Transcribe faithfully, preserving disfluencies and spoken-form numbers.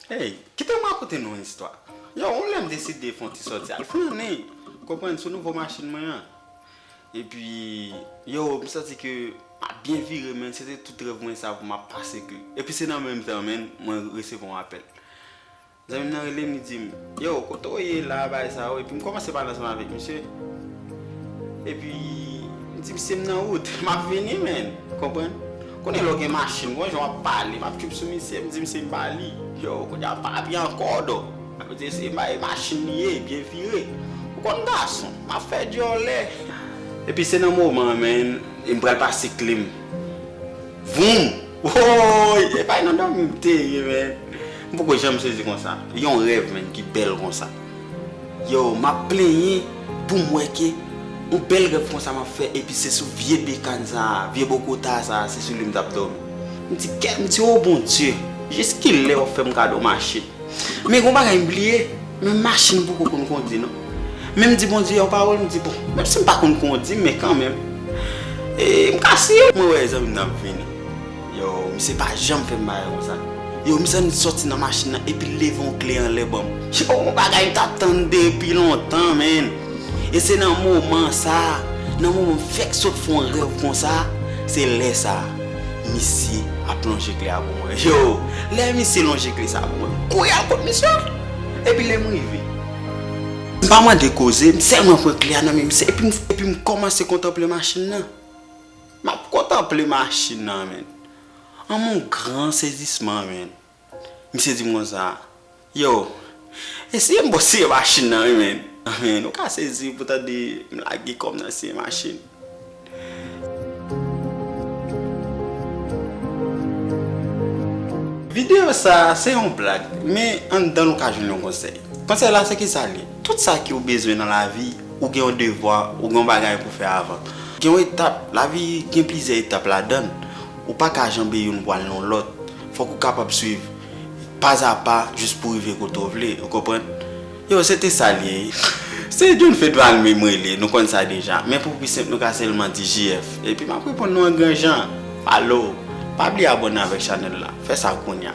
Hey, kite m rakonte nou yon istwa. Yo, yon lè m deside fè yon ti sòti al flannen, konprann, sou nouvo machin mwen an. Epi, yo, m santi ke m ap byen vire, men se te tout rèv mwen sa pou m ap pase k li. Epi se nan menm tan, men, mwen resevwa yon apèl. Zanmi m nan rele m, li di m, yo, kote w ye la, bagay sa yo? Epi m kòmanse pale ansanm avèk misye. Epi, m di misye m nan wout, m ap vini, men. Konprann? Konnen lè w gen machin, gon jan w ap pale, m ap trip sou misye, m di misye m ba li. Yo, kounye a pa pye ankò, dò. Sa vle di se ma-, machin li ye, byen vire. Ou konn gason, m ap fè dyòlè. Epi se nan moman, men, e m pral pase kle m. Voum! Woy! E pa nan dòmi m te ye, men. M poko janm sezi konsa. Yon rèv, men, ki bèl konsa. Yo, m ap plenyen pou m wè ke yon bèl rèv konsa m ap fè, epi se sou vye bekàn sa a, vye bokota sa a, se sou li m t ap dòmi. M di, kè, m di, o Bondye, jis kilè w ap fè m kado machin? Men gon bagay m bliye, men machin m poko konn kondi non. Men m di Bondye yon pawòl, m di, bon, menm si m pa konn kondi, men kanmenm, e, m ka siye. Mwen wè zanmi m nan ap vini. Yo, misye pa janm fè m bagay konsa. Yo, misye annik sòti nan machin nan epi l leve yon kle anlè ban m. Yo, yon bagay m t ap tann depi lontan, men. E se nan moman sa a, nan moman m fèk sot fè yon rèv konsa, se lè sa a, misye ap lonje kle a pou mwen. Yo, lè misye lonje kle sa a pou mwen, m kouri al kot misye. Epi lè m rive, m pa mande koze, m sèlman pran kle a nan men misye, epi m, epi m kòmanse kontanple machin nan. M ap kontanple machin nan, men. An, yon gran sezisman, men. Misye di m konsa, yo, eseye m ba w siye machin nan, wi, men. Men, ou ka sezi pou tande m lage kò m nan siye machin. Videyo sa a, se yon blag, men anndan l ou ka jwenn yon konsèy. Konsèy la, se kisa l ye? Tout sa ke w bezwen nan lavi, ou gen yon devwa, ou gen yon bagay pou fè avan. Gen yon etap, lavi gen plizyè etap ladan l. Ou pa ka janbe youn pou al nan lòt. Fòk ou kapab swiv pazapa jis pou rive kote w vle, ou konprann? Yo, se te sa l ye. Se John Fedval m rele, nou konn sa deja. Men pou pi senp, nou ka sèlman di J F. Epi m ap reponn nou an gran jan. Follow. Pa bliye abòne avèk chanèl la. Fè sa kounya.